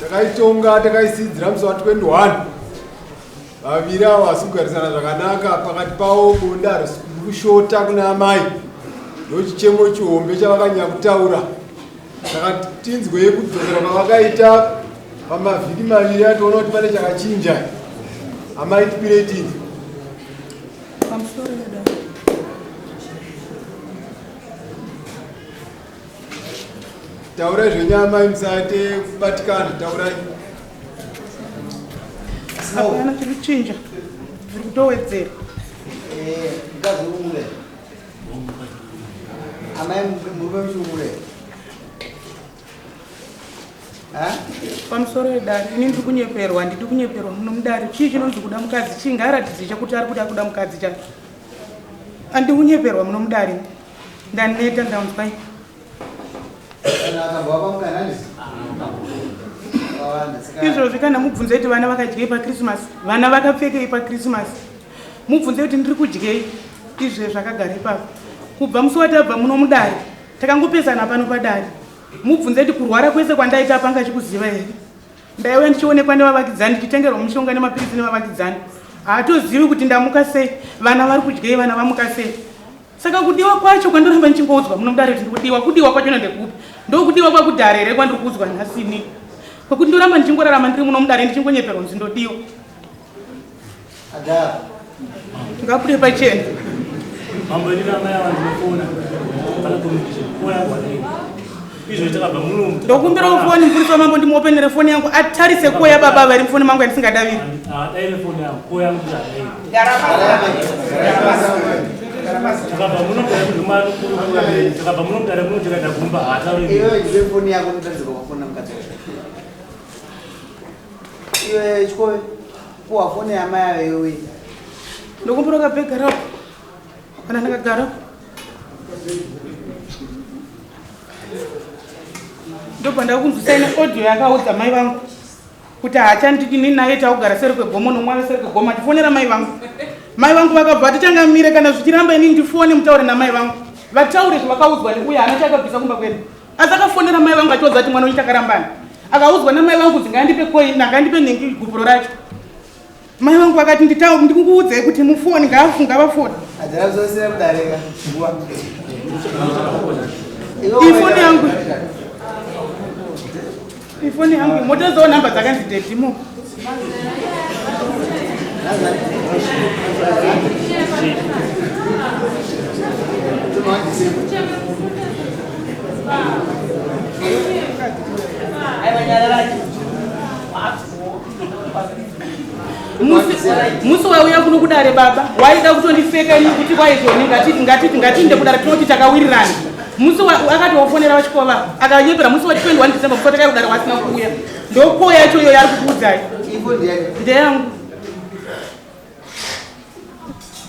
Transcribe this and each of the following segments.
Takaitonga takaisidzira musi wa 21 vaviri avo vasi kugarisana zvakanaka pakati pavo bonde harisi kushota kuna amai ndochichemo chihombe chavakanyanya kutaura saka tinzwei kudzokera kwavakaita pamavhiki maviri ationa kuti pane chakachinja amai tipirei tinzwe pamusoro yedare Taurai zvenyu amai musate kubatikana taurai. Hapana chiri kuchinja zviri kutowedzera. Eh, mukadzi uri Amai murume muchiumure. Pamusoro wedare ini ndiri kunyeperwa handidi kunyeperwa muno mudare chii chinonzi kuda mukadzi chii ngaaratidze chekuti ari kuda kuda mukadzi chacho handidi kunyeperwa muno mudare Ndaneta ndaunzwa. Izvozvi kana mubvunze kuti vana vakadyei paChristmas, vana vakapfekei paChristmas, mubvunze kuti ndiri kudyei izve zvakagara ipapo. Kubva musi watabva muno mudare takangopesana pano padare, mubvunze kuti kurwara kwese kwandaita panga achikuziva here? Ndaiuya ndichionekwa nevavakidzani ndichitengerwa mushonga nemapiritsi nevavakidzani, haatozivi kuti ndamuka sei, vana vari kudyei, vana vamuka sei. Saka kudiwa kwacho kwandoramba ndichingoudzwa muno mudare kuti ndikudiwa, kudiwa kwachona ndekupi? Ndokudiwa kwakudhara here kwandiri kuudzwa nhasi ini? Kwekuti ndoramba ndichingorarama ndiri muno mudare ndichingonyeperwa kunzi ndodiwa. Ngabude pachena. Mambo ini namai ava ndinofona pana communication fona yangu hadaini izvo takabva muno Ndokumbirawo foni mupurisa wamambo ndimuopenere foni yangu atarise ko yababa vari mufoni mangu yandisingadaviri. hadaini foni yangu ko yangu kuti hadaini takabva muno takabva muno mudare muno tikaenda kumba haatauri Iwe ndipe foni yako unotaridza kwakafona mukadzi wacho. Iwe chikove puwa foni yamai avo iwe. Ndokumbira kabhega rako kana ndakagara ndobva ndakunzwisai neaudio yakaudza mai vangu kuti haachandidi ini naye takugara seri kwegomo nomwana seri kwegomo achifonera mai vangu mai vangu vakabva tichangamire kana zvichiramba inini ndifone mutaure namai vangu vataure zvavakaudzwa neuye haana chaakabvisa kumba kwedu asi akafonera mai vangu achiudza kuti mwana wenyu takarambana akaudzwa namai vangu kuti ngaandipe koini ngaandipe nhingi gupuro racho Mai vangu vakati nditau ndikukuudzai kuti mufoni ngaafunga vafoni. Ifoni yangu. Ifoni yangu motozoona namba dzakanzi daddy mo. Musi wauya kuno kudare baba waida kutondifeka ini kuti kwaizvoni ngatiti ngatiti ngatinde kudare tinoti takawirirana musi akati wafonera vachikova akanyepera musi wa 21 December musi watakaya kudare wasina kuuya ndopo yacho iyo yaari kukuudzai ndeyangu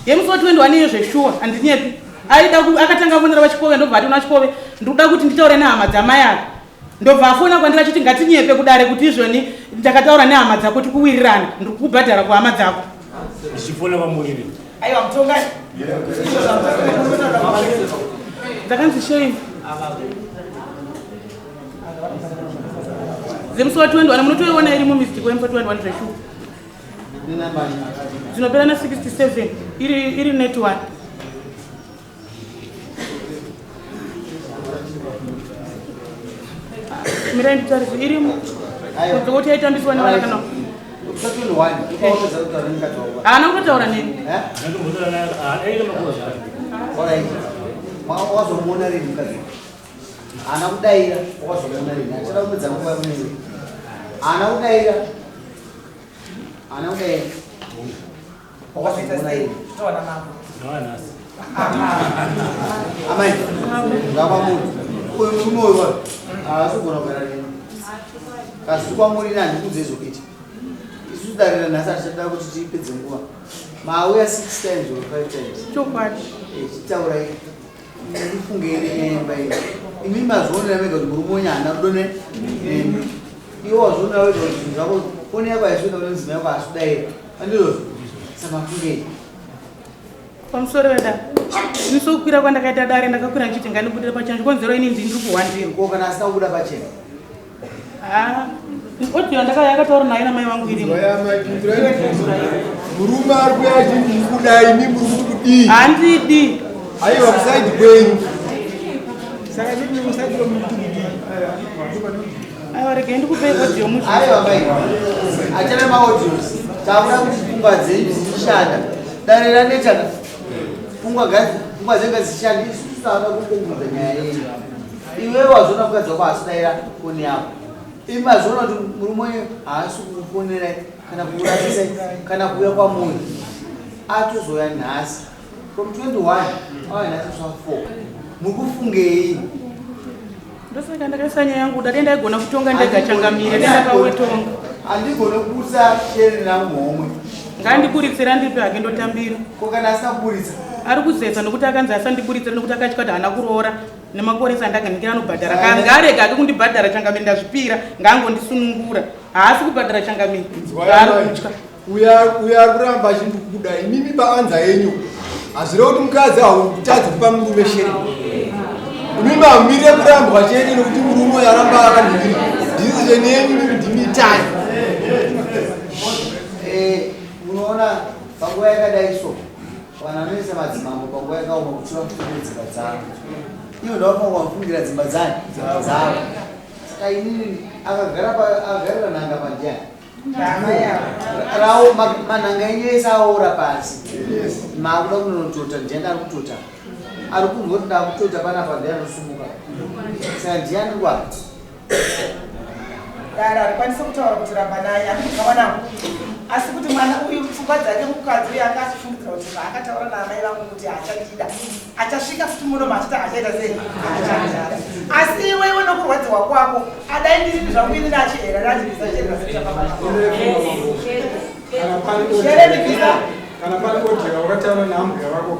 yemusi wa 21 iyo zveshuwa handinyepi aida akatanga afonera vachikove ndobva ati una chikove ndikuda kuti nditaure nehama dzamai ava Ndobva afona kwandiri achiti ngatinyepe kudare kuti izvoni ndakataura nehama dzako tikuwirirana ndiri kukubhadhara kuhama dzako. Ndichifona kwamuri. Aiwa mutongani. Dzakanzi shame. Dzemusi wa 21 munotoiona iri mumistiko yemusi wa 21 zveshuwa. Dzinopera na 67 iri iri net one. Mirai nditarise irimo. Kuti yaitambiswa nevana kana haana kutotaura neni. Wazomuona rini mukadzi? Haana kudaira, wazomuona rini? Achada kupedza nguva yamunenge. Haana kudaira. Haana kudaira. Amai, ngakwamuri. Uyu murume uyu wayo haasi kugona kugara neni. Kasi kwamuri ini handikudze izvokuita. Isu dare ranhasi hatichada kuti tipedze nguva. Mauya six times or five times. Chokwadi. Eh, chitaurai. Ndifungei nenyaya yemba iyi. Imi mazvionera mega kuti murume wenyu haana rudo nemi. Iwe wazvionera wega kuti zvinhu zvako foni yako haisi kuenda kune mudzimai wako haasi kudaira. Andizvozvo? Saka mafungei. Pamusoro vedare. Ini sokukwira kwandakaita dare ndakakwira ndichiti ngandibudire pachena chikonzero ini ndiri kuhwandira. Ko kana asina kubuda pachena? Ah. Audio ndakaya yakataura naye namai vangu irimo. Murume ari kuya achiti kudai imi muri kuti kudii? Handidi. Aiwa kusaidi kwenyu. Saka imi kusaidi kwenyu muri kuti kudii? Aiwa regai ndikupei audio muzvi. Aiwa mai. Achana ma audios. Takuda kuti pfungwa dzenyu dzichishanda. Dare raneta. Pfungwa pfungwa dzenyu ngadzishande isusu takuda kukongudza nyaya yenyu. Iwewe wazoona mukadzi wako asidaira foni yako. Imi mazoona kuti murume wenyu haasi kukufonerai kana kukurasisai kana kuuya kwamuri. Atozouya nhasi. From 21 auya nhasi kusvika 4. Muri kufungei? Ndosaka ndakaisa nyaya yangu dai ndaigona kutonga ndega changamire ndakawetonga. Handigone kuburitsa shere rangu muhomwe. Ngandiburitsira ndipe hake ndotambira. Ko kana asina kuburitsa? Ari kuzeza nokuti akanzi asandiburitsire nokuti akatya kuti haana kuroora nemakore ese andaganhikira anobhadhara. Ka ngaarege hake kundibhadhara changamire ndazvipira ngaangondisunungura. Haasi kubhadhara changamire. Zvaari kutya. Uya uya ari kuramba achindikuda imimi paanza yenyu. Hazvirevi kuti mukadzi hautadzi kupa murume shere. Imimi hamumirire kurambwa chete nokuti murume uyo aramba akanhingiri. Decision yenyu imimi ndimi itai. Eh, munoona panguva yakadai so vanhu vanoisa madzimambo panguva yakaoma kuti vafungire dzimba dzavo. Ivo ndavafanirwa kufungira dzimba dzani dzavo. Saka inini akagara akagarira nhanga pandiani rawo manhanga enyu ese aora pasi maakuda kunonotota ndiani ari kutota ari kunzwa kuti ndakutota panapa ndiani anosumuka saka ndiani kwa dare harikwanisi kutaura kuti ramba naye andikukama navo asi kuti mwana uyu pfungwa dzake mukadzi uyu anga achifungidzira kuti zvaakataura naamai vangu kuti haachandida achasvika futi muno machita achaita sei achandida asi iwewe nokurwadziwa kwako adai ndirini zvangu ini ndachihera ndachibvisa chera sechapapashereni kana pane odhera wakataura naambuya vako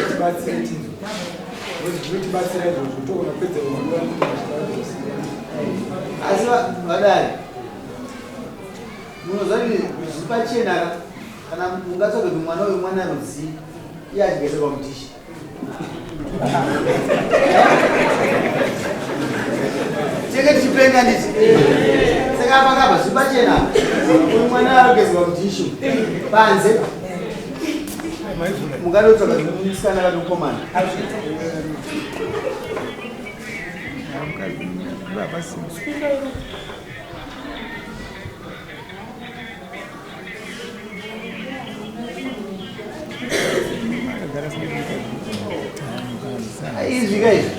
tibatsire tinzwe zvinotibatsira izvozvo toona kupedza nguva asi vadari munoziva kuti zviri pachena kana mungatsvage kuti mwana uyu mwana rudzii iye achigezerwa mudhishi tenge tichipenga nditi saka apa kapa zviri pachena uyu mwana arogezerwa mudhishi panze mungatotsvaga musikana kana mukomana Izvi ka izvi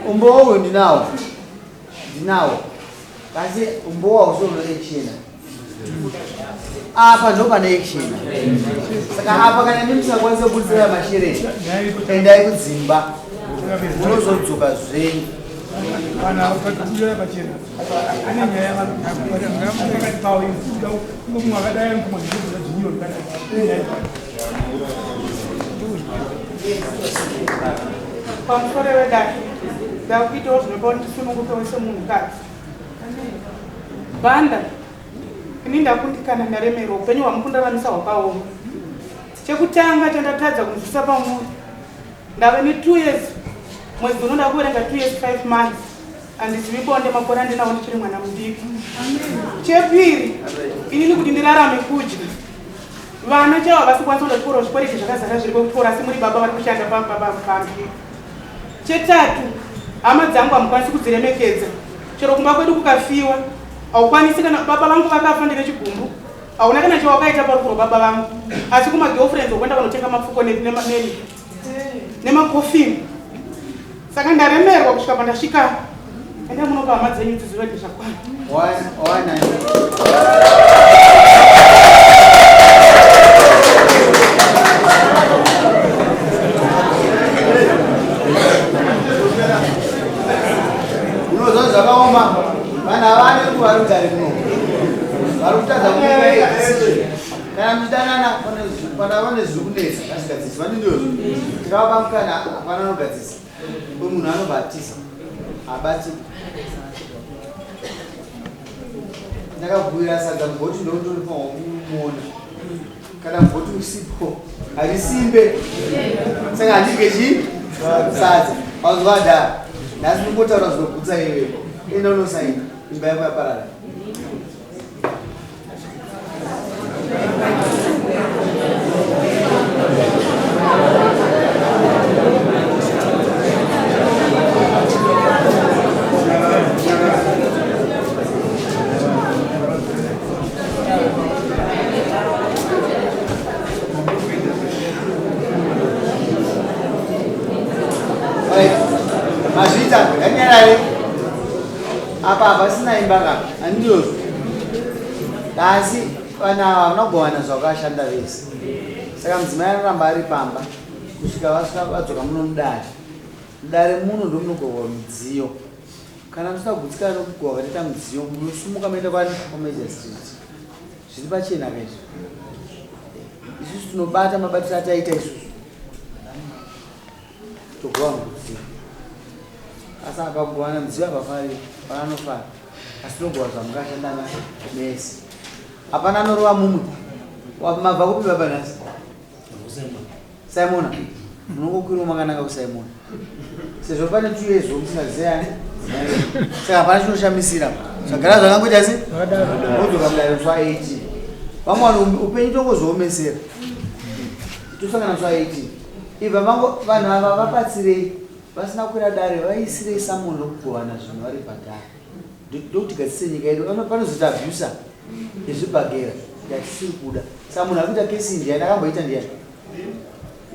umbowo uyu ndinawo ndinawo kasi umbowo hausi uno action apa ndo pane action saka apa kana ndimusakwanisa kubudisira mashereni endai kudzimba munozodzoka zvenyu Kana ukatibuda pachena ane nyaya pakati pavo mumwe akadai mumwe zvinyiro pamusoro wedare ndakuitawo zvinopa kuti ndisunungukewo semunhukadzi banda ini ndakundikana ndaremerwa upenyu hwamukundaramisa hwakaoma chekutanga chandatadza kunzwisa pamuri Ndave ne 2 years mwedzi uno ndakuverenga 2 years 5 months handizivi bonde makore andinawo ndichiri mwana mudiki. Chepiri inini kuti ndirarame kudya vana chaivo havasi kukwanisa kuenda kuchikoro zvikwereti zvakazara zviriko kuchikoro asi muri baba vari kushanda pambi. Chetatu hama dzangu hamukwanisi kudziremekedza chero kumba kwedu kukafiwa haukwanisi kana baba vangu vakafa ndine chigumbu Hauna kana chawakaita parufu rwababa vangu asi kuma girlfriends wakuenda vanotenga mapfuko nemakofini saka ndaremerwa kusvika pandasvika enda munopa hama dzenyu dzizive kuti zvakwana. Unoziva zvakaoma vanhu havane nguva rugare kuno vari kutadza kuita decision kana muchidanana pana vane zviri kunetsa vasigadzirisi vanindiyozvo tikavapa mukana hapana anogadzirisa uyu munhu anobva atiza habati ndakabhuira sadza mugoti ndokutoripawo kumuona kana mugoti usipo harisimbe saka handidye chii sadza wanzwa dhaa nhasi ndingotaura zvinogutsa iwe enda unosaina. Imba yako yaparara. Mazviita nganyarare apa hapasina imba ka handiyozvo asi vanhu ava havana kugovana zvakashanda vese saka mudzimai anoramba ari pamba kusvika vasvika vadzoka muno mudare mudare muno ndomunogohwa midziyo kana musina kugutsikana nokugohwa vanoita mudziyo munosumuka moenda kwani kwamajor street zviri pachena ka izvi isusu tinobata mabatiro ataita isusu togova mudziyo asi apa kugovana mudziyo hapafari hapana anofara asi tinogova zvamukashandana mese hapana anorova mumwe mabva kupi baba nhasi Simona munongokwirawo makananga kuSimona sezvo pane tuyezo musingazive saka hapana chinoshamisira zvagara zvakangoita se odzoka mudare musi wa 18 vamwe vanhu upenyu tongozoomesera tosangana musi wa 18 ibva mango vanhu ava vabatsirei vasina kukwira dare vaisirei samoni rokugovana zvinhu vari bhadhara ndokuti gadzise nyika yedu panozoita abuser yezvibhagera yatisiri kuda saka munhu akuita kesi ndiyani akamboita ndiyani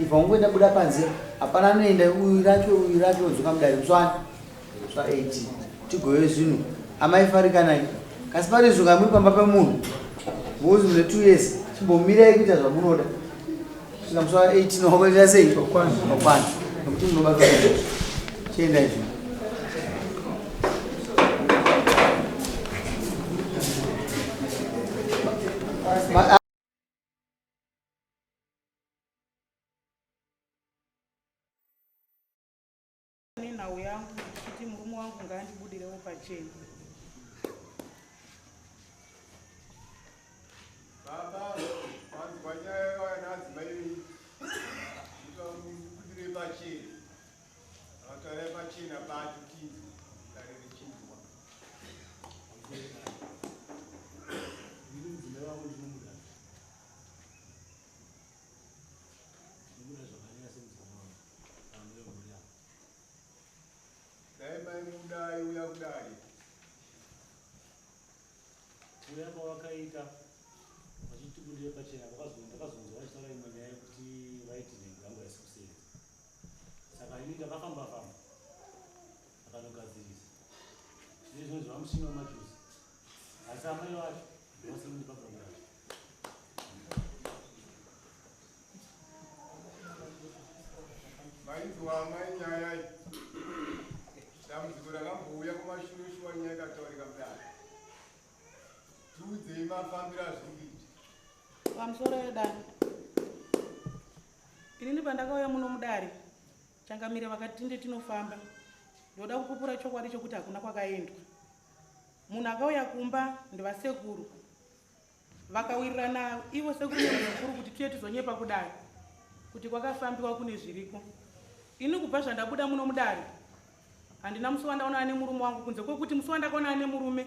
ibva ungoenda buda panze hapana anoenda uyu rake uyu rake odzoka mudare muswani swa 18 tigove zvinhu amai farikanai kasi pari zvinhu kamuri pamba pemunhu ngozi mune two years chimbomirai kuita zvamunoda kusvika musi wa 18 wakuita sei wakwana nekuti munobatwa chiendai zvinhu Nenhau yangu ndichiti murume wangu ngaandibudirewo pachena. Baba, vanzwa nyaya yavana adzimai venyu. Mubudire pachena. Vakataura pachena pacho tinzwe. Dare richinzwa. Ini mudzimai wangu ndinomuda. Ndinomuda zvakanyanya semudzimai wangu. Vanhu vemhuri yangu. Dai maimuda aiuya kudare. Kuuya kwavakaita vachitibudira pachena ndakazonzwa vachitaura imwe nyaya yekuti vaiti nhengo yangu haisi kusenza. Saka ini ndakafamba famba akanogadzirisa. Zvine zvinonzi vamushini wemajuzi. Asi amai vacho vasiri kundipa bonde racho. Mainzwa amai nyaya iyi. Dambudziko rakambouya kumashure shuwa nyaya ikataurika mudare. Tiudzei mafambiro azviri kuita. Pamusoro yedare. Inini pandakauya muno mudare, changamire vakati tinde tinofamba. Ndoda kupupura chokwadi chokuti hakuna kwakaendwa. Munhu akauya kumba ndivasekuru. Vakawirirana ivo sekuru nemuzukuru kuti tiye tizonyepa kudare kuti kwakafambiwa kune zviriko. Ini kubva zvandabuda muno mudare handina musi wandaonana nemurume wangu kunze kwekuti musi wandakaonana nemurume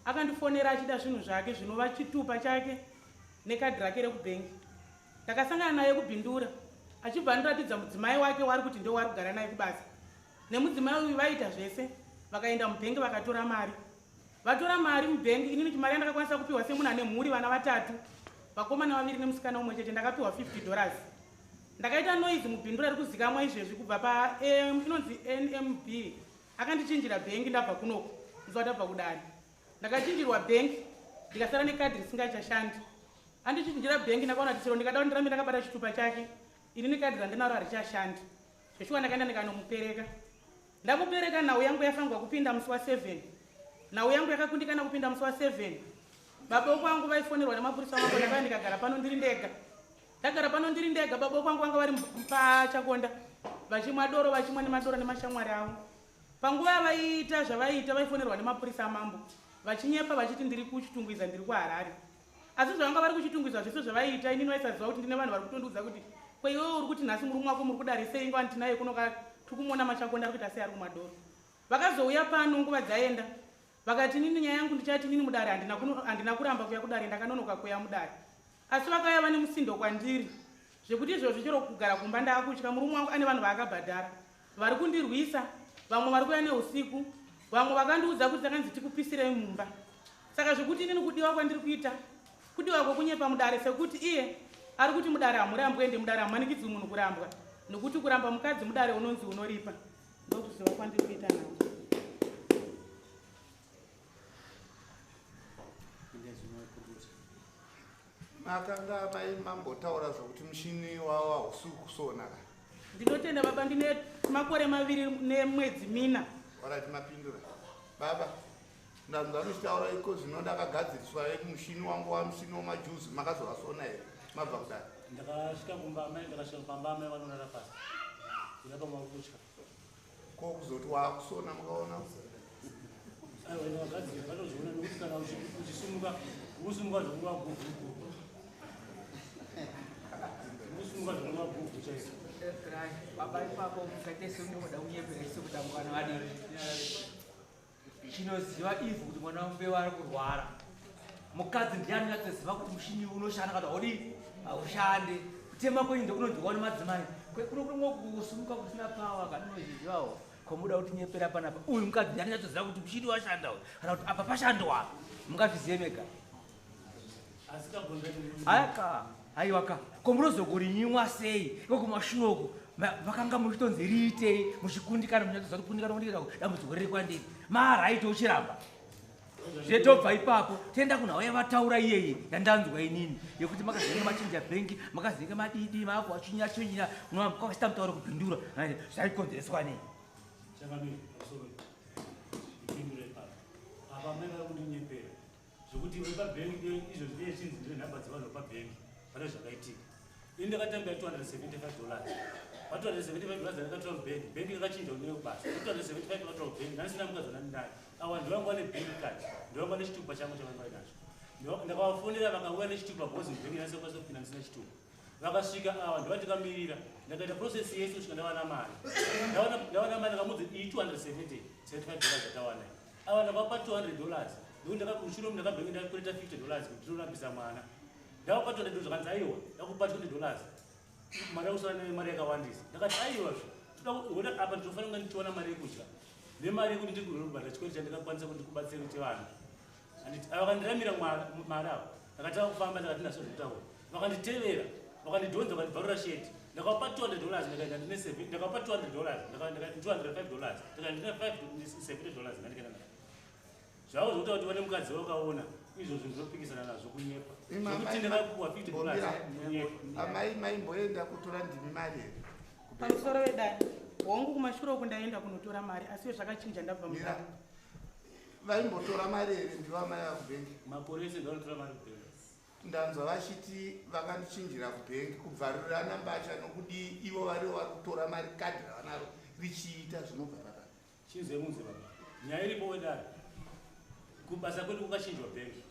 akandifonera achida zvinhu zvake zvinova chitupa chake nekadhi rake rekubhengi. Ndakasangana naye kuBindura achibva andiratidza mudzimai wake waari kuti ndowaari kugara naye kubasa. Nemudzimai uyu vaiita zvese vakaenda mubhengi vakatora mari. Vatora mari mubhengi inini mari yandakakwanisa kupiwa semunhu ane mhuri vana vatatu vakomana vaviri nemusikana umwe chete ndakapiwa 50 dollars. Ndakaita noise muBindura ri kuzikamwa izvezvi kubva pa inonzi NMB akandichinjira bhengi ndabva kunoku musi watabva kudare. Ndakachinjirwa bhengi ndikasara nekadhi risingachashandi. Andichinjira bhengi ndakaona kuti chero ndikada kuti ndirambe ndakabata chitupa chake inini kadhi randinaro harichashandi. Zveshuwa ndakaenda ndikanomupereka. Ndamupereka nhau yangu yafanirwa kupinda musi wa 7. Nhau yangu yakakundikana kupinda musi wa 7. Baba wekwangu vaifonerwa nemapurisa mambo ndakauya ndikagara pano ndiri ndega. Ndagara pano ndiri ndega baba wekwangu vanga vari pachakonda vachimwa doro vachimwa nemadoro nemashamwari avo. Panguva yavaiita zvavaiita vaifonerwa nemapurisa amambo vachinyepa vachiti ndiri kuChitungwiza ndiri kuHarare. Asi zvavanga vari kuChitungwiza zvese zvavaiita inini vaisaziva kuti ndine vanhu vari kutondiudza kuti ko iwewe uri kuti nhasi murume wako muri kudare sei ingawani tinaye kuno ka tiri kumuona machakonda ari kuita sei ari kumadoro. Vakazouya pano nguva dzaenda. Vakati nini nyaya yangu ndichati nini mudare handina kuramba kuya kudare, ndakanonoka kuya mudare. Asi vakauya vane musindo kwandiri zvekuti izvozvo chero kugara kumba ndaakutya. Murume wangu ane vanhu vaakabhadhara vari kundirwisa, vamwe vari kuuya neusiku, vamwe vakandiudza kuti takanzi tikupisirei mumba. Saka zvekuti inini kudiwa kwandiri kuita kudiwa kwokunyepa mudare, sekuti iye ari kuti mudare hamurambwe, ende mudare hamumanikidzwi munhu kurambwa, nokuti kuramba mukadzi mudare unonzi unoripa. Ndokuziva kwandiri kuita navo. Makanga mai mambotaura zvokuti mushini wavo hausi kusona ka? Ndinotenda baba, ndine makore 2 nemwedzi 4. Warati mapindura. Baba, ndanzwa muchitaura iko zvino ndakagadziriswa mushini wangu wamushini wemajuzi, makazovasona here? Mabva kudai. Ndakasvika kumba amai, ndakasvika pamba amai vanorara pasi. Ndinapa makutya. Ko kuzoti wakusona mukaona? Aiwa, ndakagadzira, vanozviona nokuti kana uchisimuka, usimuka zvokurova guvhu. Usimuka zvokurova guvhu chaizvo. Baba ipapo mukaite semunoda kunyepera isu kuti mwana vadii. Chinoziva ivhu kuti mwana wambewa ari kurwara. Mukadzi ndiye anonyatsoziva kuti mushini unoshanda kana haudii, haushande. Kutema kwenyu ndokunonzwiwa nemadzimai. Kuno kuno kusimuka kusina power kana unozvizivawo. Komuda kuti nyepera panapa. Uyu mukadzi ndiye anonyatsoziva kuti mushini washanda uyu. Kana kuti apa pashandwa. Mungazvizive mega. Ayaka, aiwaka. Ko munozokurinyimwa sei? Iko kumashure uku vakanga muchitonzi riitei muchikundikana, muchinyatsoziva kuti kundikana kundikana dambudziko riri kwandiri. Maraiti uchiramba. Zvetobva ipapo toenda kunhau yavataura iyeye yandanzwa inini yekuti makazenge machinja bhengi, makazenge madidi maakuvachinya chinya, kwakasita mutauro kupindura zvaikonzereswa nei? Changamire, pamusoro ndipindure ipapo. Apa mai vari kundinyepera zvekuti vepabhengi izvo zvinenge chinzi ndine nhamba dzevanhu vepabhengi pane zvakaitika. Ini ndakatambira $275. Pa $275 ndakatora mubhengi, bhengi rakachinja kune basa. $275 ndakatora mubhengi, ndandisina mukadzi wandandinaye. Awa ndovanga vane bank card, ndovanga nechitupa changu chavanga vainacho. Ndakavafonera vakauya nechitupa because mubhengi ndandisakwanisa kupinda ndisina chitupa. Vakasvika awa ndovandikamirira, ndakaita process yese kusvika ndawana mari. Ndawana mari ndakamuudza iyi $275 yatawana. Awa ndakavapa $200. Ndokuti mushure ndakabhengi ndakakwereta $50 kuti ndinorapisa mwana. Ndakavapa $200 zvakanzi aiwa, ndakupa $20. Mari yakusara nemari yakawandisa. Ndakati aiwa zve. Toda kuona apa ndinofanira kunge ndichiwana mari yekudya. Nemari yekuti ndiri kubhadhara chikwereti chandingakwanisa kuti ndikubatsire kuti vanhu. Handiti ava vakandiramira mari ava. Ndakatanga kufamba ndakati ndinaso zvekutaura. Vakanditevera, vakandidhonza vakandibvarura sheti. Ndakavapa $200 ndikaenda ndine seven, ndakavapa $200, ndakaenda $205, ndikaenda ndine five, seventy dollars ndikaenda nayo. Zvavo zvekuti kuti vane mukadzi wakaona izvo zvinhu zvinopikisana nazvo kunyepa. Zvekuti ndakapuwa $50 kunyepa. Amai maimboenda kutora ndimi mari here? Pamusoro vedare. Hongu kumashure uku ndaenda kunotora mari asi zvakachinja ndabva mudare. Vaimbotora mari here ndivo amai vakubhengi? Makore ese ndavanotora mari kubhengi. Ndanzwa vachiti vakandichinjira kubhengi kubvarurirana mbatya nokudii ivo varivo vari kutora mari kadhi ravanaro richiita zvinobva pakati. Chinzwe munze baba. Nyaya iripo wedare. Kubasa kwedu kukachinjwa bhengi.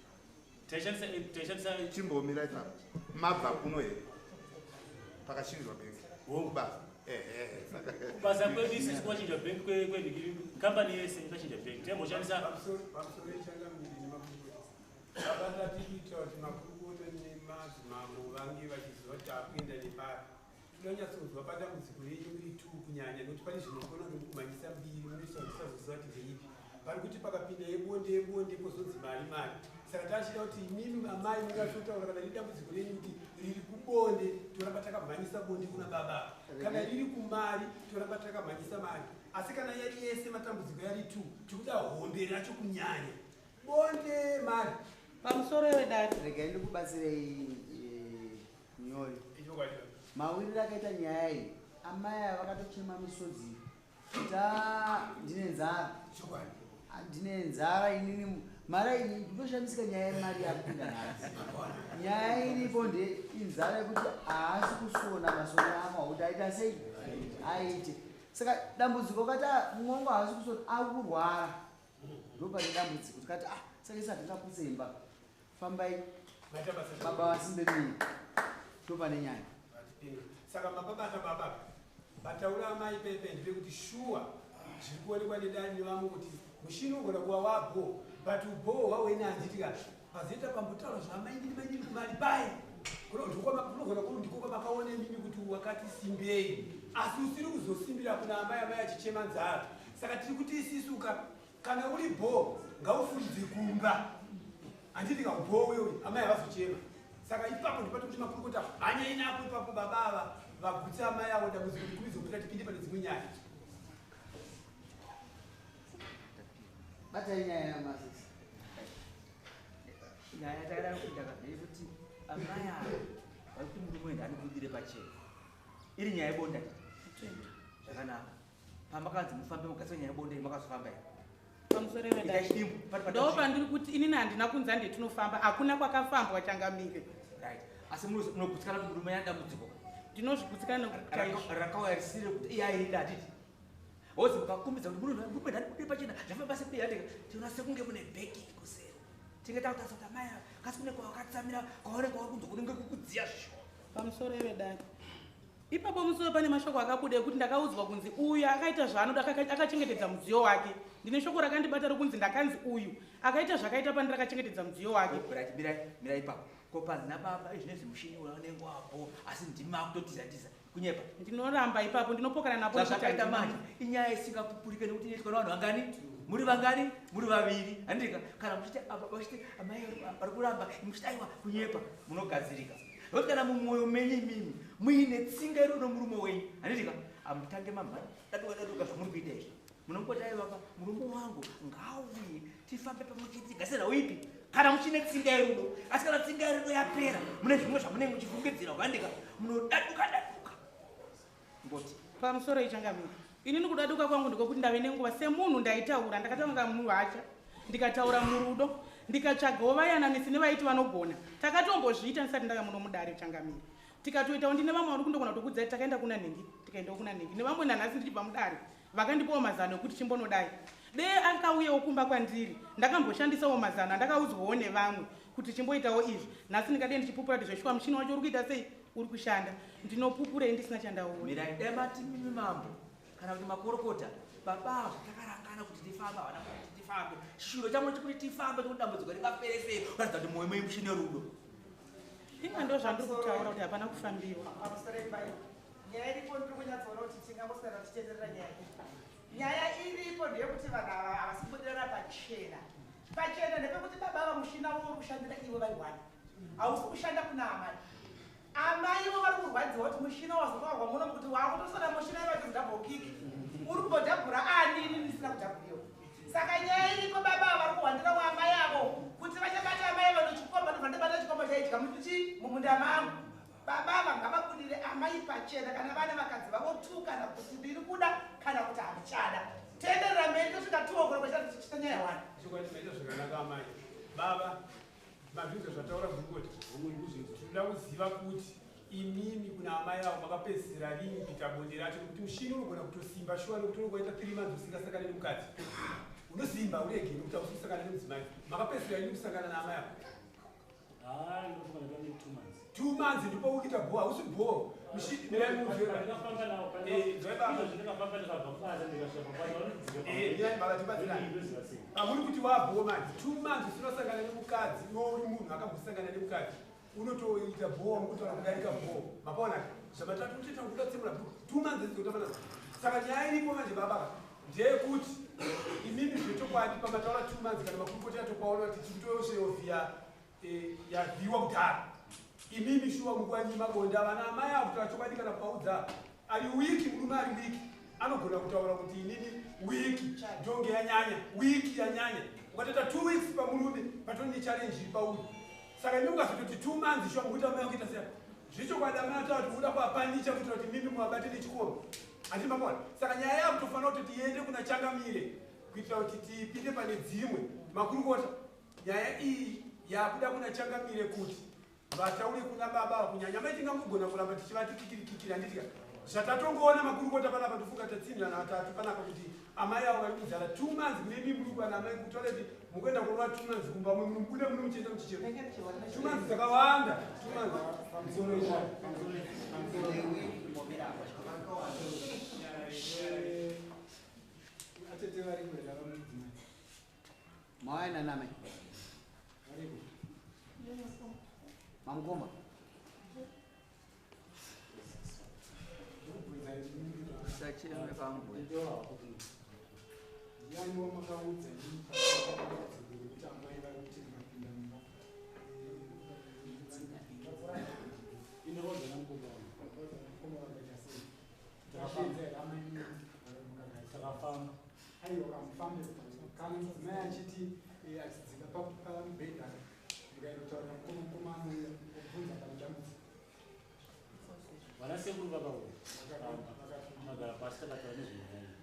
Taishandisa Chimbomira ipapo. Mabva kuno here? Pakachinjwa bhengi. Hongu. Kubasa. Kubasa kwedu isusu kwachinjwa bhengi kwenhikiri, kambani yese yakachinja bhengi. Taimboshandisa Pamusoro pechangamire nemakurukota. Baba tatiita kuti makurukota nemadzimambo vange vachiziva kuti takuenda nepari. Tinonyatsonzwa padambudziko renyu iri tu kunyanya nekuti pane zvinogona kumhanyisa mbiri munoisa kuti tisazoziva kuti ndeipi. Pari kuti pakapinda yebonde yebonde pozonzi mari mari. Saka tachida kuti imimi amai mungatsotaura kana riri dambudziko renyu kuti riri kubonde toramba takamhanyisa bonde kuna baba. Kana riri kumari toramba takamhanyisa mari. Asi kana yari yese matambudziko yari tu tikuda hombe racho kunyanya. Bonde mari. Pamusoro wedare. Regai ndikubatsirei nyori. Mawiriro akaita nyaya iyi, amai ava vakatochema misodzi kuti ndine nzara. Ndine nzara inini. Mari iyi ndinoshamisika nyaya yemari yakupinda nhasi. Nyaya iripo nde inzara yekuti haasi kusona masoro ako kuti aita sei? Aite. Saka dambudziko kati mumwe wangu haasi kusona akurwara. Ndopane dambudziko tikati saka isu hatingaputse imba. Fambai baba vasimbe miri. Ndopane nyaya. Saka mababata baba vataura amai pepe ndepekuti shuwa zviri kuonekwa nedare nevamwe kuti mushini unogona kuva wabho But ubhowo hwawene handitika pazoita pambotaura zvamainini mainini kumari pai kunogona kuri ndiko kwamakaona imimi kuti wakati simbei, asi usiri kuzosimbira kuna amai, amai achichema nzara. Saka tiri kuti isisuka kana uri bho ngaufuridze kumba, handitika ubho wewe amai havazochema. Saka ipapo ndipati kuti makurukota hanyai napo ipapo baba ava vagutse amai avo, dambudziko rikuridze kupera tipinde pane dzimwe nyaya. Batai nyaya yamasisi. Nyaya takada kuita ndeyekuti amai ava vari kuti murume wenda anobudire pachena. Iri nyaya yebonda zvakanaka. Pamakanzi mufambe mugatsire nyaya yebonda iyi makazofamba here? Pamusoro vedai. Ndo pandiri kuti inini handina kunzi hande tinofamba, hakuna kwakafambwa changamire. Right. Asi munogutsikana kuti murume ane dambudziko? Ndinozvigutsikana nekuti rakauya risiri kuti iye airida hatiti. Wozi mukakumbidza kuti murume murume ndani pachena zvafamba sei handika tinoona sekunge mune bheki kuseri. Tinge takutarisa kuti amai ava kasi kune kwavakatsamira kwavanenge vari kunzwa kunenge kukudziya zvisho. Pamusoro vedare. Ipapo musoro pane mashoko akabuda ekuti ndakaudzwa kunzi uyu akaita zvaanoda akachengetedza mudziyo wake. Ndine shoko rakandibata rokunzi ndakanzi uyu akaita zvakaita pandiri akachengetedza mudziyo wake. Right, mirai, mirai ipapo. Ko panzi nababa izvi nezvi mushini unenge wapo asi ndimi makutotiza tiza. Kunyepa. Ndinoramba ipapo, ndinopokana napo nekuti Zvazvakaita handina. manje inyaya isingapupurike nekuti inoitwa nevanhu vangani? Muri vangani? Muri vaviri. Handika kana muchiti apa vachiti amai vari kuramba, muchiti aiwa kunyepa, munogadzirika. Nokuti kana mumwoyo menyu imimi muine tsinga iri nomurume wenyu, handika amutange mamhanya daduka daduka zvamuri kuita izvi. Munongoti aiwa ka murume wangu ngauye tifambe pamwe chete tigasira uipi kana muchine tsinga yerudo. Asi kana tsinga yerudo yapera mune zvimwe zvamunenge muchifungidzira, handika munodaduka daduka. Ngoti pamusoro ichangamira. Inini kudaduka kwangu ndikokuti ndave nenguva semunhu ndaitaura, ndakatanga muhacha, ndikataura murudo, ndikatsvagawo vayananisi nevaiti vanogona. Takatombozviita ndisati ndauya muno mudare changamira. Tikatoitawo ndine vamwe vari kundogona kutokudzai, takaenda kuna nhingi, tikaendawo kuna nhingi. Nevamwe nanhasi ndichibva mudare vakandipawo mazano ekuti chimbonodai. Dee akauyawo kumba kwandiri, ndakamboshandisawo mazano andakaudzwawo nevamwe kuti chimboitawo izvi. Nhasi ndingadai ndichipupura kuti zveshuwa muchini wacho uri kuita sei, uri kushanda. Ndinopupurei ndisina chandaona. Mirai, dai mati mimi mambo kana kuti makorokota baba avo takarangana kuti tifambe, havana kuti tifambe. Chishuro changu chekuti tifambe nekuti dambudziko ringapere sei, kuratidza kuti mwoyo menyu muchine rudo. Inga ndo zvandiri kutaura kuti hapana kufambiwa. Pamusoro ipapo. Nyaya iripo ndiri kunyatsoona kuti tingangoswera tichitenderera nyaya iyi. Nyaya iripo ndeyekuti vanhu ava havasi kubudirana pachena. Pachena ndepekuti baba ava mushina wavo uri kushandira ivo vari one. Hausi kushanda kuna amai. Amai ivo vari kurwadziwa kuti mushina wazotaurwa muno kuti waakutosona mushina ivo vachizodhabha kiki. Uri kumbodhabhura ani ini ndisina kudhabhuriwa. Saka nyaya iriko baba ava vari kuhwandira amai avo kuti vachabata amai avo nechikomba, ndobva ndabata chikomba chaidya mumunda mangu. Baba ava ngavabudire amai pachena kana vana vakadzi vavo tu kana kuti ndiri kuda kana kuti handichada. Tenderera mberi tosvika 2 o'clock tichita nyaya one. Chokwadi maita zvakanaka amai. Baba, mazvinzwa zvataura gurukota. Tinoda kuziva kuti imimi kuna amai avo makapedzisira rini kuita bonde racho, nekuti mushini unogona kutosimba shuwa nekuti unenge waita 3 months usingasangani nemukadzi. Unosimba urege nekuti hausi kusangana nemudzimai. Makapedzisira rini kusangana naamai avo? Ah, ndinofunga ndakanga 2 months. 2 months ndipo ukuita bho, hausi bho. Mushini mirai munzwe. Ndakafamba nawo, Nzwai baba. Izvo ndakafamba ndikabva kubasa ndikasvika pabasa, vanondidzika Mirai baba, tibatsirane. Ndoziva sei. Pamuri kuti wabho manje, 2 months usina kusangana nemukadzi, iwe uri munhu akambosangana nemukadzi. Unotoita bho, unotaura kudarika bho. Mapaona? Zvamatatu unotoita kuda tsemura bho. 2 months idzi kutofanana. Saka nyaya iripo manje baba ndeyekuti imimi zvechokwadi pamataura 2 months kana makurukota atopaona kuti tiri yavhiwa kudhara. Imimi shuwa mukwanyima bonda vana amai avo kutaura chokwadi kana kuvaudza ari wiki, murume ari wiki anogona kutaura kuti inini wiki ndonge yanyanya, wiki yanyanya. Ukatoita 2 weeks pamurume patori nechallenge iri pauri. Saka imi mukazototi 2 months shuwa mukuita amai akuita sei? Zvechokwadi amai ataura kuti muda kuapanicha kuitira kuti mimi muvabate nechikoro. Handiti mapaona? Saka nyaya yakutofanira kuti tiende kuna changamire kuitira kuti tipinde pane dzimwe. Makurukota, nyaya iyi yakuda kuna changamire kuti vataure kuna baba ava, kunyanya mai tingangogona kuramba tichivati kikirikikiri, handiti ka? Zvatatongoona makurukota panapa, tofunga tatsindirana vatatu panapa kuti amai avo vari kunzara 2 months. Mune mimi muri kuwana amai kutoilet mukuenda kurova 2 months kumba, mwe munobuda muno muchienda muchichema. 2 months dzakawanda, 2 months. Pamusoro izvo. Atete vari kuenda vamudzimai. Mawai nani amai? Mamukoma. Sacheme pambuya. Ndiani wamakaudza kuti amai vari kuti ndikapinda mumba? Inorodza namukoma wangu. Mukoma wakaita sei? Takapedza here amai Takafamba. Aiwa, kamufambe. Kana mudzimai achiti achidzika pamubhedha mukaendotaurira mukoma, mukoma anouya obvunza pane dambudziko. Vana sekuru vakauya. Magara pasi takataura nezvenyaya iyi.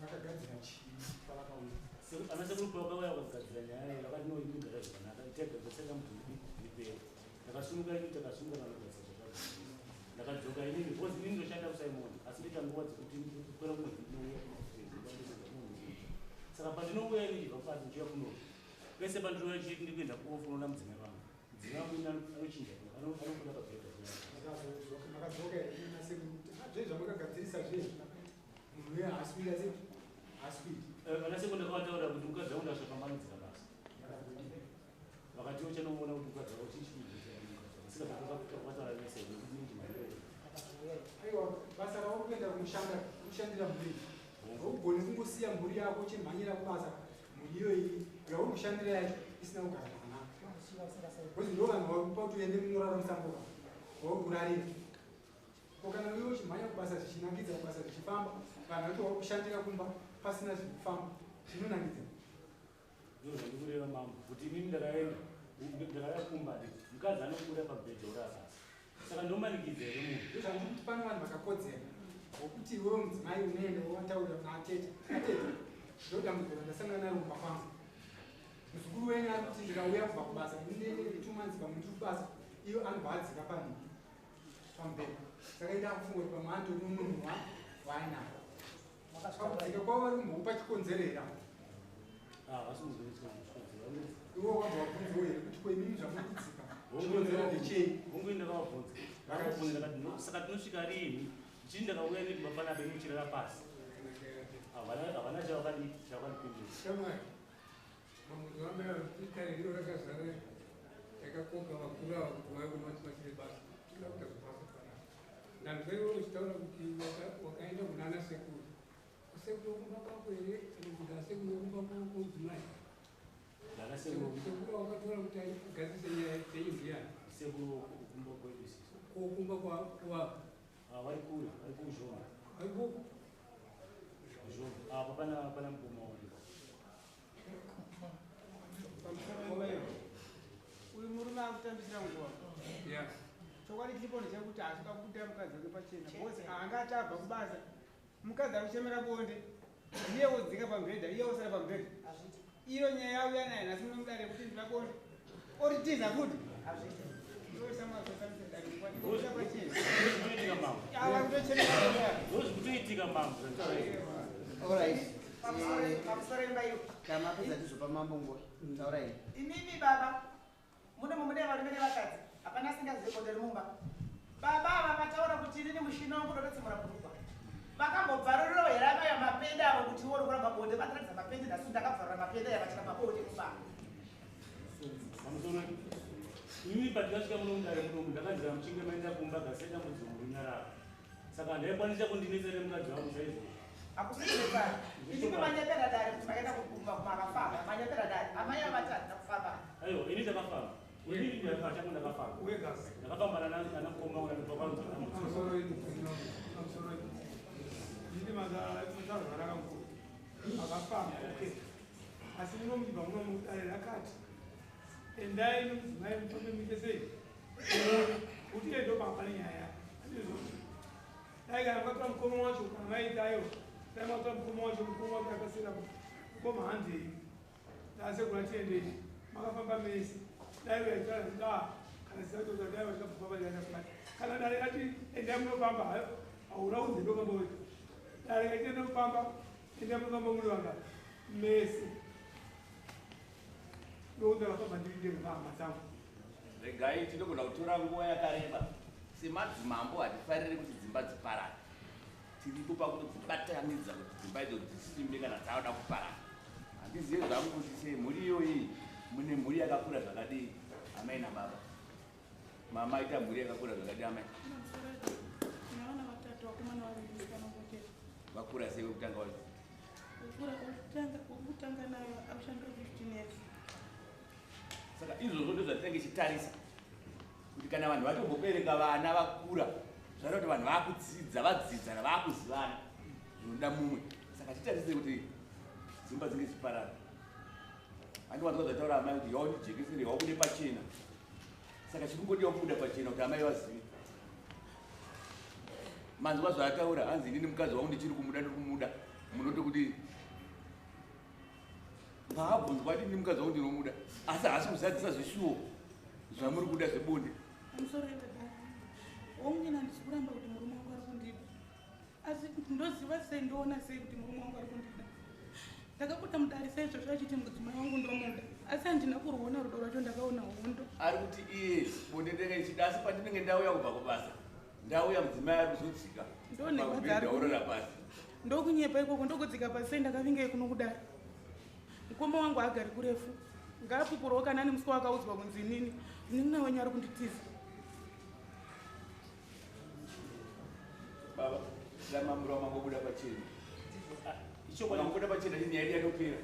Vakagadzira chii pavakauya? Ana sekuru pavakauya vakagadzira nyaya iyi vakati no imigara zvakanaka itagadzira muti mudiki ripere. Takasumuka ini takasumuka vanogadzira zvakagadzira. Ndakadzoka inini because inini ndoshanda kuSimon asi ndoita nguva dzekuti kupera mwedzi ndinouya kuno. Saka pandinouya ini ndichibva pasi ndichiuya kuno. Pese pandinouya chiti ndikuenda kuofu unoona mudzimai wangu. Mudzimai wangu ini anochinja anobuda pabhedha. Makadzoka here kuna sekuru kuti zve zvamakagadzirisa zvezvi munhu uya haasi kuita sei? Haasi kuita. Vana sekuru ndakavataurira kuti mukadzi wangu ndasvika pamanidzira basa. Vakati uchanoona kuti mukadzi wako chii chikuitika mukadzi wako. Saka takataura nese nekuti ndini chimhanyiro. Aiwa, basa ravo kuenda kumushanda kushandira mhuri. Haugoni kungosiya mhuri yako uchimhanyira kubasa mhuri iyoyi yauri kushandira yacho isina kugara zvakanaka. Because ndo vanhu vakupa kuti uende munorara musango wauri kurarira. Ko kana iwe uchimhanya kubasa zvichinakidza kubasa zvichifamba, vanhu vacho vari kushandira kumba pasina zvikufamba zvinonakidza. Ndizvo zvandikureva mambo kuti inini ndakaenda ndakauya kumba mukadzi anobuda pabhedha urara pasi. Saka ndomanikidza here munhu? Ndozvandikuti pane vanhu vakakodzera wokuti iwewe mudzimai unoenda wovataurira kuna atete. Atete, ndo dambudziko randasangana naro kumba kwangu. Muzukuru wenyu ari kuti ndikauya kubva kubasa ndine 2 months pamwe ndiri kubasa, iyo anobva adzika pamubhedha. Saka ida kufunga kuti pamwe anditori mumwe munhu waainaye. Pakudzika kwavo vari kumbokupa chikonzero here apo? Havasi kunzwa chikonzero. Iwe wakabva wabvunzawo here kuti ko imimi zvamuri kudzika chikonzero ndechei? Hongu ndakavabvunza. Vakabvunza ndakati no, saka tinosvika rini? Chii ndakauya nini panapa imi muchirara pasi? Havana chavakandipindura. Shamwari, mamwe amai dare rino rakazara takakoka vakuru ava kuti vauye kuno vatibatsire basa. Toda kuita zvebasa panapa. Ndanzwa iwe uchitaura kuti wakaenda kuna ana sekuru. Sekuru wokumba kwako here kana kuti asekuru wokumba kwomudzimai? Ndana sekuru. Sekuru wakatora kuti agadzirise nyaya dzenyu ndiyani? Sekuru wokumba kwedu isusu. Kokumba kwavo? Vari kure, vari kuZhombe. Vari kupi? Kuzhombe. Apa pana mukoma waripo. Uyu murume akutambisira nguva. Chokwadi chiripo ndechekuti haasi kuda kubuda mukadzi wake pachena. Because anga achabva kubasa. Mukadzi ari kuchemera bonde. Iye wodzika pamubhedha, iye wosara pamubhedha. Iyo nyaya yauya naye nhasi muno mudare kuti ndinoda bonde. Oritiza futi. Ndozvikutoitika mambo. Alright. Pamusoro imba iyo. Kana mapedza ndizvo pamambo nguva. Taurai. Imimi baba, mune mune varume nevakadzi. Hapana asingazivi bonde remumba. Baba ava vataura kuti inini mushina wangu ndototsemura bhurugwa. Vakambobvarurirawo here amai mapende avo kuti iwe uri kuramba bonde vakaratidza mapende nhasi ndakabvarura mapende aya vachiramba bonde kumba. Pamusoro imimi patikasvika muno mudare muno ndakanzira muchinge maenda kumba gasi dambudziko murunyararo. Saka handaikwanisa kundinetsera mukadzi wangu saizvozvo. Hakusikunetsana. Imimi manyepera dare kuti makaenda kumba kumakafamba. Manyepera dare. Amai ava vati handina kufamba. Aiwa, ini ndakafamba. Inini ndakafamba ndakafamba. Ndakafamba nana mukoma wangu nana kwangu. Pamusoro pamusoro ini mazarwara kangu. Akafamba okay. Asi muno muchibva muno mudare rakati endai nomudzimai mufambe muite sei? Kuti iye ndopapa nenyaya yake. Dai kana makatora mukoma wacho kana maita aiwa. Dai makatora mukoma wacho mukoma wacho akasira mukoma handei. Tasekuru atiendei. Makafamba mese. Dai vaitaura kuti kana zisati dai vachikafamba dai kubata. Kana dare rati endai munofamba hauna kunzi ndofamba wega. Dare raiti ndofamba endai munofamba muri vanga mese. Ndokuti ndakafamba ndiri ndega hama dzangu. Regai tinogona kutora nguva yakareba. Semadzimambo hatifariri kuti dzimba dziparare. Tiripo pakutodzibatanidza kuti dzimba idzo dzisimbe kana dzauda kuparara. Handizive zvangu kuti sei mhuri iyoyi mune mhuri yakakura zvakadii amai nababa. Mama aita mhuri yakakura zvakadii amai? Vakura sei wekutanga wacho? Wekutanga nayo akushandira 15 years. Saka izvozvo ndozvatinenge tichitarisa kuti kana vanhu vatombobereka vana vakura zvareva kuti vanhu vakudzidza vadzidzana vakuzivana zvinoda mumwe. Saka titarise kuti dzimba dzinge dzichiparara. Handiwanzwa zvataura amai kuti yaundijekesere yawabude pachena. Saka chikungodiwa kubuda pachena kuti amai vazive. Manzwa zvaataura hanzi inini mukadzi wangu ndichiri kumuda ndiri kumuda munoti kuti paabvunzwa ati inini mukadzi wangu ndinomuda asi haasi kuzadzisa zvishuwo zvamuri kuda zvebonde. Pamusoro yebaba wangu handisi kuramba kuti murume wangu ari kundida, asi ndoziva sei ndoona sei kuti murume wangu ari kundida. Ndakabuda mudare saizvozvo achiti mudzimai wangu ndomuda, asi handina kuruona rudo rwacho, ndakaona hondo. Ari kuti iye bonde ndenge ndichida asi pandinenge ndauya kubva kubasa ndauya mudzimai ari kuzodzika Ndonehwa pasi. Ndokunyepa ikoko, ndokudzika pasi sei ndakavinga kuno kudare. Mukoma wangu agari kurefu, ngaapupurwo kana ane musi wakaudzwa kunzi inini munin'ina wenyu ari kunditiza. Baba, damamura mangobuda pachena. Mangobuda pachena nyaya yedu yatopera.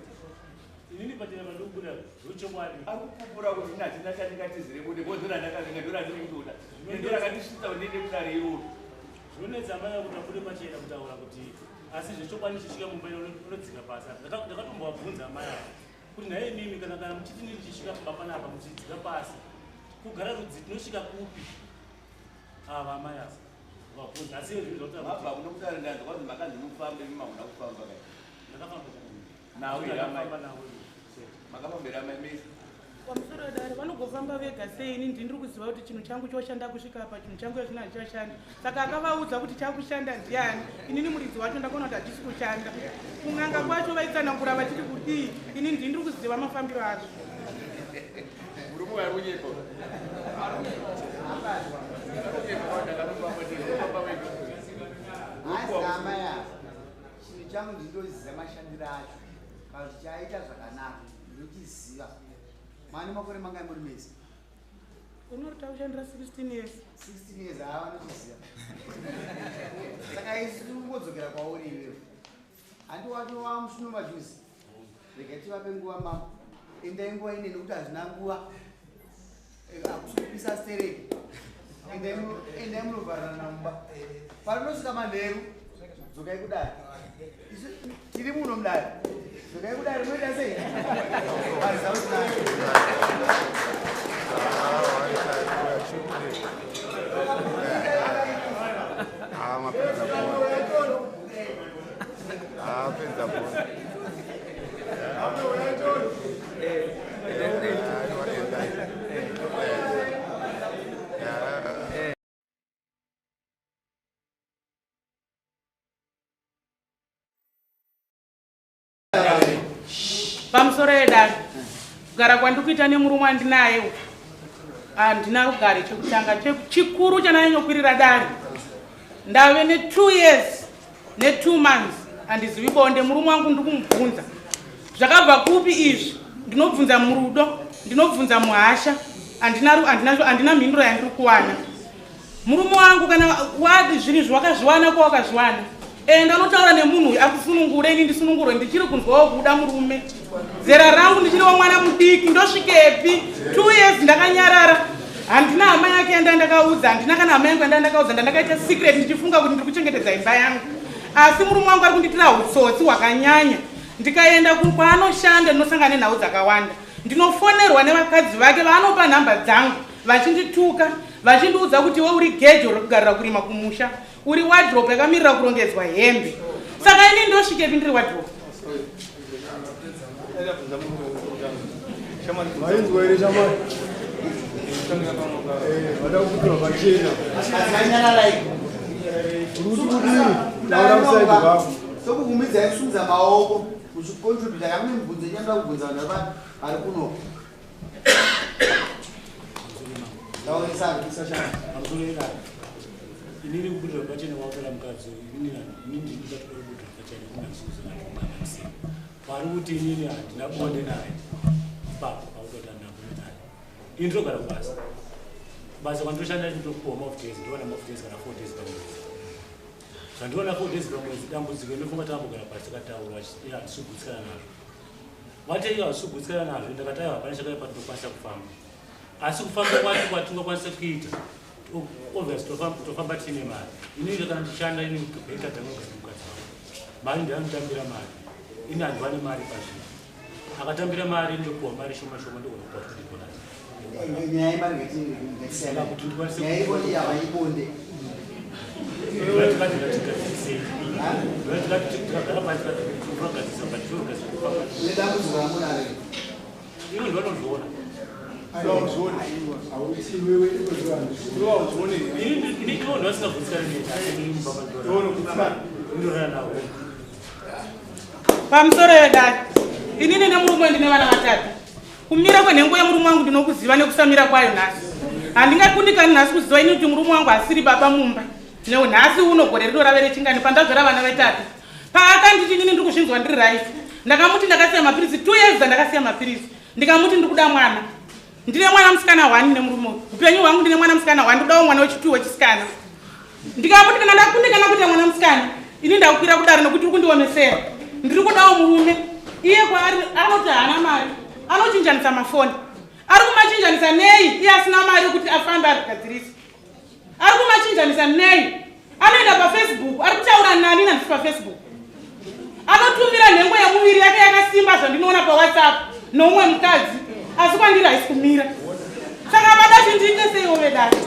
Inini pachena mandikubuda zvechokwadi. Ari kupupura kuti ini handina chandingatizire bonde because ndorandakavinga ndorandiri kutoda. Ndorakandisvitsa kuti ndiende kudare iroro. Zvinonetsa amai kuti abude pachena kutaura kuti asi zvechokwadi ndichisvika mumba unodzika pasi. Ndakatombovabvunza amai ava kuti nhai imimi kana muchiti ndini ndichisvika pamba panapa muchidzika pasi kugara rudzi tinosvika kupi? Ava amai ava vabvunza asi zvinhu zvakuti mabva kuno kudare ndanzwa kwanzi makanzi mufambe imi hamuna kufamba kai. Ndakafamba nawo here amai? Nawo. Makafambira amai mese? Pamusoro wedare vanogofamba vega sei? Ini ndiri kuziva kuti chinhu changu choshanda kusvika apa, chinhu changu zvino hachichashandi. Saka akavaudza kuti chakushanda ndiani? Inini muridzi wacho ndakaona kuti hachisi kushanda. Kun'anga kwacho vaitsanangura vachiti kudii? Ini ndiri kuziva mafambiro azvo. Murume wari kunyepa. Asi amai ava chinhu changu ndinoziva mashandiro acho kana kuti chaita zvakanaka ndinochiziva. Mane makore mangai muri mese? Unori takushandira 16 years. 16 years ava vanochiziva. Saka isu tinongodzokera kwauri iwewe. Handi wacho wamushino majuzi. Rega tivape nguva mama. Endai nguva ine nekuti hazvina nguva. Hakusi kupisa stereki. Endai munovharana mumba. Parinosvika manheru dzokai kudare. Isu tiri muno mudare. Dzokai kudare munoita sei? Mapedza bhora. Pamusoro yedare kugara kwandikuita nemurume wandinaye handina rugare. Chekutanga chikuru chandanyanyokwirira dare, ndave ne2 years ne2 months handizivi bonde. Murume wangu ndikumubvunza zvakabva kupi izvi, ndinobvunza murudo, ndinobvunza muhasha, handina mhinduro yandiri kuwana. Murume wangu kana wadi zvinhu izvi wakazviwana ko wakazviwana, enda unotaura nemunhu uyu akusunungure, ini ndisunungurwe. Ndichiri kunzwawo kuda murume, zera rangu ndichiriwo mwana mudiki, ndosvikepi? 2 years ndakanyarara, handina hama yake yanda ndakaudza, handina kana hama yangu yanda ndakaudza. Ndandakaita secret ndichifunga kuti ndiri kuchengetedza imba yangu, asi murume wangu ari kundiitira utsotsi hwakanyanya. Ndikaenda kwaanoshanda ndinosangana nenhau dzakawanda, ndinofonerwa nevakadzi vake vaanopa nhamba dzangu vachindituka, vachindiudza kuti iwe uri gejo rekugarira kurima kumusha, uri wardrobe yakamirira kurongedzwa hembe. Saka ini ndosvikepi ndiri wardrobe? Mainzwa here shamwari? Vada kubudirwa pachena. Uri kuti kudini? Taura musaidi wako. Sokubvumidzai kusumudza maoko muchicontributa kana mune mibvunzo ichanoda kubvunza vanhu vari kuno. Inini kubudirwa pachena kwakapera mukadzi uyu, inini ndini ndatoda kubudirwa. chachaikunaisuuzaamusina pari kuti inini handina bonde naye ipapo pakutoti handina bonde naye. Ini ndinogara kubasa, basa kwandinoshanda ndinopuwa maoff days, ndowana maoff days kana 4 days pamwedzi. Zvandiona 4 days pamwedzi, dambudziko inofunga tambogara pasi tikataura, handisi kugutsikana nazvo. Vati iyo handisi kugutsikana nazvo, ndakati aiwa hapana chakaipa, tinokwanisa kufamba, asi kufamba kwacho kwatingakwanisa kuita obvious tofamba tiine mari. Inini kana ndichishanda ini bhengi dzangu mukadzi wangu mari ndianotambira mari, ini handiwane mari pazvinhu. Akatambira mari ndopuwa mari shoma shoma, ndogona kupuwa $20. Nyaya yemari ngatisiyana. Nyaya yebonde havaibonde. Nedambudziko ramunaro. Ivo ndivanozviona. Ini ivo ndivasingagutsikani neni, asi ini mubaba ndorara navo. Pamusoro yedare, inini nemurume ndine vana vatatu. Kumira kwenhengo yemurume wangu ndinokuziva nekusamira kwayo nhasi. Handingakundikani nhasi kuziva ini kuti murume wangu asiri baba mumba. Nhasi uno gore rino rave rechingani pandazvara vana vatatu. Paakanditi inini ndiri kuzvinzwa ndiri right, ndakamuti ndakasiya mapirisi 2 years ndakasiya mapirisi. Ndikamuti ndiri kuda mwana. Ndine mwana musikana 1 nemurume. Upenyu hwangu ndine mwana musikana 1, ndodawo mwana wechi2 wechisikana. Ndikamuti kana ndakundikana kuita mwana musikana, ini ndakukwira kudaro nekuti uri kundiomesera. Ndiri kudawo murume. Iye kwaari anoti haana mari, anochinjanisa mafoni. Ari kumachinjanisa nei iye asina mari yekuti afambe arigadzirisa? Ari kumachinjanisa nei? Anoenda paFacebook, ari kutaura nani nandisi paFacebook. Anotumira nhengo yemuviri yake yakasimba zvandinoona paWhatsApp noumwe mukadzi, asi kwandiri haisi kumira. Saka vada kuti ndiite seiwo vedare?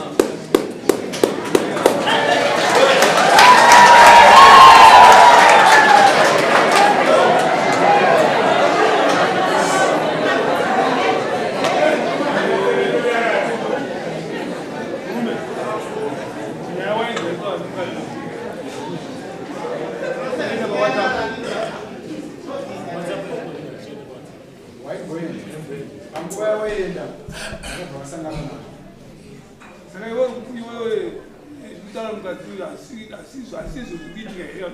Panguva yawaenda akabva vasangana navo. Saka iwe iwe kutaura mukadzi uyu asizvo asizvo zvikuitika here?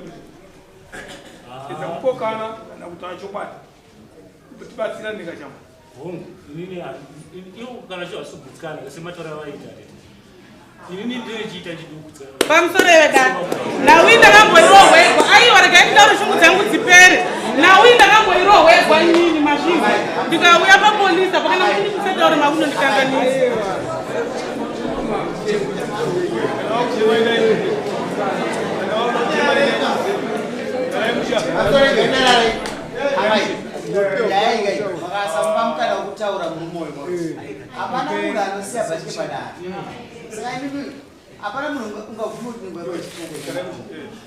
Edza kupokana kana kutaura chokwadi, tibatsira ndingachama. Hongu, inini ivo kana cho hasi kugutsikana semataura avaita tete. Inini ndinochiita chidokutsikana. Pamusoro yedare, nhau ndakamboirohwegwa. Aiwa, regai nditaure shungu dzangu dzipere. Nhau ndakamboirohwegwa inini mazvinzi, ndikauya papolisi apa kana muchini musataure makunondikanganisa. Makasamupa mukana wekutaura murume uyu. Hapana munhu anosiya bhatye padare. Saka imimi hapana munhu ungabvuma kuti ningwaro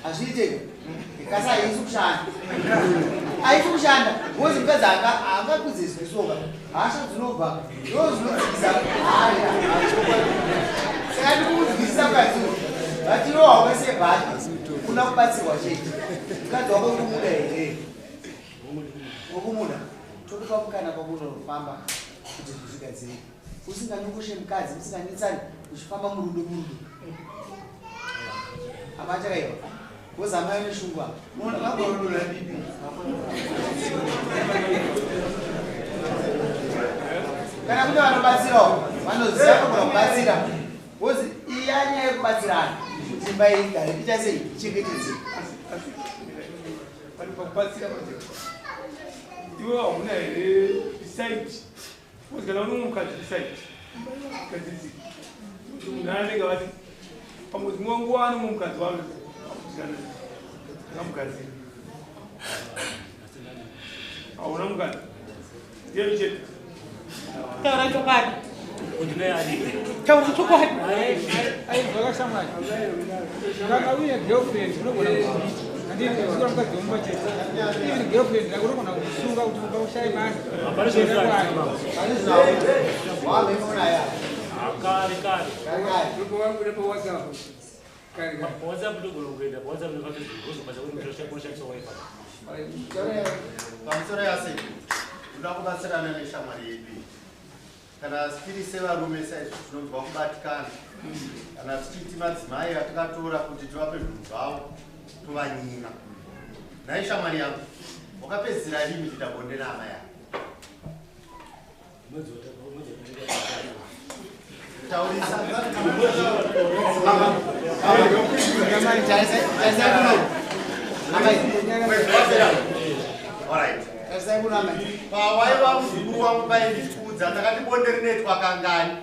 hazviiteki. Kasi haisi kushanda. Haisi kushanda. Ngozi mukadzi haangakwidze izwi soka. Hasha dzinobva ndo zvinodzikisa hasha. Saka ndikumunzwisisa mukadzi uyu. Vatirohwa kwese bhatye. Kuna kubatsirwa chete. Mukadzi wako uri kumuda here? Wokumuda. Tokupa mukana kwakunofamba kuti zvinhu zvigadzirike. Usinganyungushe mukadzi, musinganetsani, uchifamba murudo murudo. Amachakaiwa. Kozi amai neshungu apa. Unoona vangorudura bibi. Kana kune vanobatsirawo, vanoziva vanogona kubatsira. Kozi iya nyaya yekubatsirana kuti imba igare iita sei ichengetedzeke. Pari pakubatsira manje. Iwe hauna here site? Because kana une mukadzi site, gadzirisi. Munhu anenge vati pamwe dzimwe nguva ane mumwe mukadzi wano akamugadzira. Hauna mukadzi. Ndiye chete. Taura chokwadi. Taura chokwadi. Aizwa shamwari, kana uine girlfriend unogona kuzviita, handiti? Usikora mukadzi wemumba chete, even girlfriend yako unogona kusunga kuti mumba ushaye mari. Hapana Kare kare. PaWhatsApp. PaWhatsApp ndogona kuenda paWhatsApp nepaFacebook wozobasa kuti unoshandisa WiFi. Pamusoro yase, ndoda kubatsirana neshamwari yedu iyi. Kana tiri sevarume saizvo tinonzwa kubatikana kana tichiti madzimai atikatora kuti tivape zvinhu zvavo tovanyima. Nhai shamwari yangu, wakapedzisira rini kuita bonde naamai ava? Taurisa. Pawaiva muzukuru wangu paindikuudza ndakati bonde rinoitwa kangani?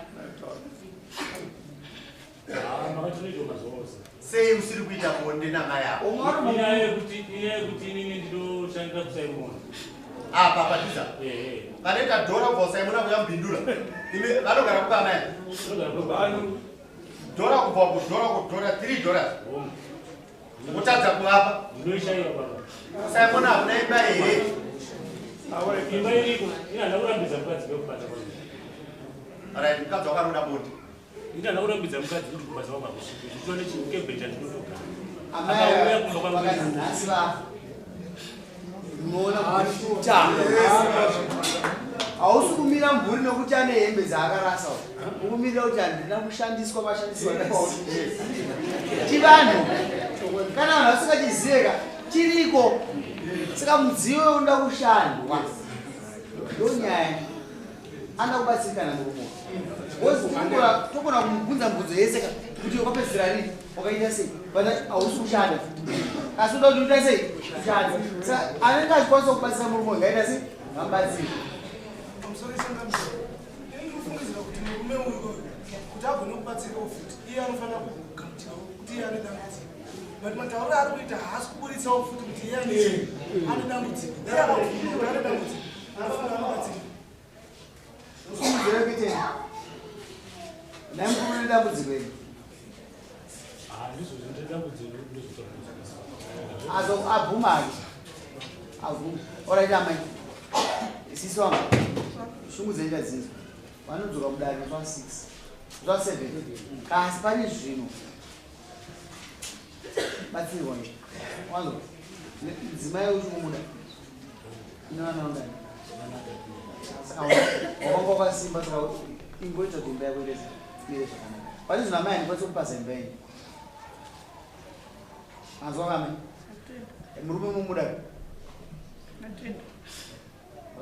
Sei usiri kuita bonde namai ako? Inyaya yekuti inyaya yekuti inini ndinoshandira kuSimon. Apa padhuze. Vanoita dhora kubva kuSimon kuya mubhindura. Imi vanogara kupi amai? Dhora kubva kudhora kudhora 3 dollars. Kutadza kuvapa. Ndinoishaiwa baba. Simon hakuna imba here? Imba iriko, ini handina kurambidza mukadzi kwekubata kwangu. Alright, mukadzi wako anoda bonde. Ini handina kurambidza mukadzi kuti kubasa kwangu hakusvike. Ndichitova nechikebhe chandinotogara. Amai Akauya kumba kwangu. vakanzi nhasi vafa. Unoona kuti hausi kumira mvuri nokuti ane hembe dzaakarasa ukumirira kuti handina kushandiswa mashandiswa chivanhu kana vanhu vasingachizive ka chiriko saka mudziyo unoda kushandwa ndonyaya anoda kubatsirikana murume because togona kumubvunza mubvunzo yese ka kuti wakapedzisira rini wakaita sei but hausi kushanda asi unoda kuti uita sei kushanda saka anenge achikwanisa kubatsira murume uyu ngaita sei ngamubatsire. Pamusoro changamire, ini ndinofungidzira kuti murume uyu uyu kuti agone kubatsirawo futi iye anofanira kugamuchirawo kuti iye ane dambudziko but matauriro aari kuita haasi kuburitsawo futi kuti iye ane chii ane dambudziko iye akabvuma kuti ane dambudziko anofanira kubatsirwa. Usimudzire kuitei? Nhai mukuru une dambudziko iri. Handizvo zvinoita dambudziko ndozvotaura. Azo abvuma hake. Abvuma. Alright amai. Sisi wangu. Shungu dzenyu ndadzinzwa. Vanodzoka kudare musi wa 6. Musi wa 7. Kasi pane zvino. Batsirwa nje. Wanzwa? Mudzimai uyu uchikumuda. Ine vana vangani? Saka wakanga wakasimba saka ingoita kuti imba yako ite imire zvakanaka. Pane zvino amai handikwanisi kupaza imba yenyu. Manzwa ka amai? Murume mumuda?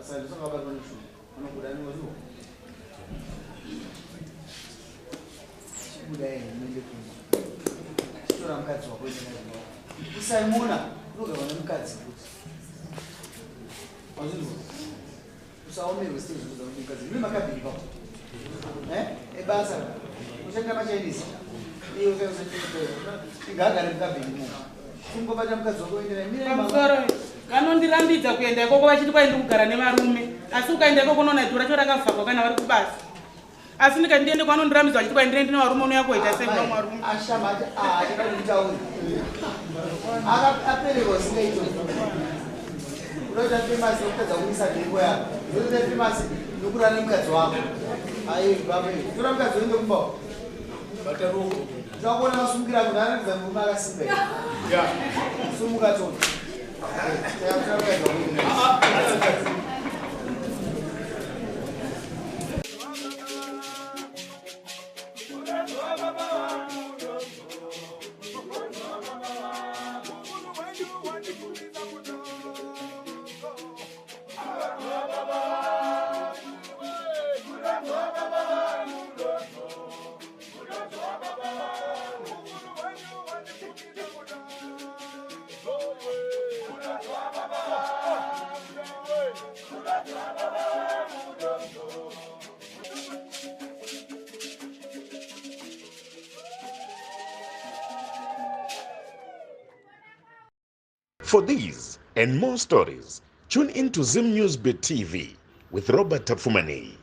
Saka ndosaka wabatwa neshungu. Unobuda nozviwa. Chibuda here muende kumba. Chitora mukadzi wako ende naye kumba. Usaimona unogarwa nemukadzi futi. Wazvinzwa? Usaomerwe sei zvekuza kuti mukadzi. Mune makabhini ipapo. Eh? Ebasa. Ushandira maChinese. Iye usaita. Igagare mukabhini imomo. Kungobata mukadzi wako ende naye. Mira Pamusoro vanondirambidza kuenda ikoko vachiti kwai ndiri kugara nevarume asi ukaenda ikoko unoona dhora racho rakavhagwa kana vari kubasa asi ndikati ndiende kwanondirambidza vachiti kwai ndine ndine varume unouya koita sei vamwe varume. Ashama ati ah achada kutaura. Akapererwa usingaiti. Unoita famous nokutadza kuisa nhengo yako. Unoita famous nokurara nemukadzi wako. Ayi baba. Tora mukadzi uende kumba. Bata ruoko. Uchakuona vasumukira munhu anoratidza murume akasimba here. Sumuka tona. Tora mukadzi wako uende. For these and more stories, tune in to Zim News Bit TV with Robert Tapfumaneyi.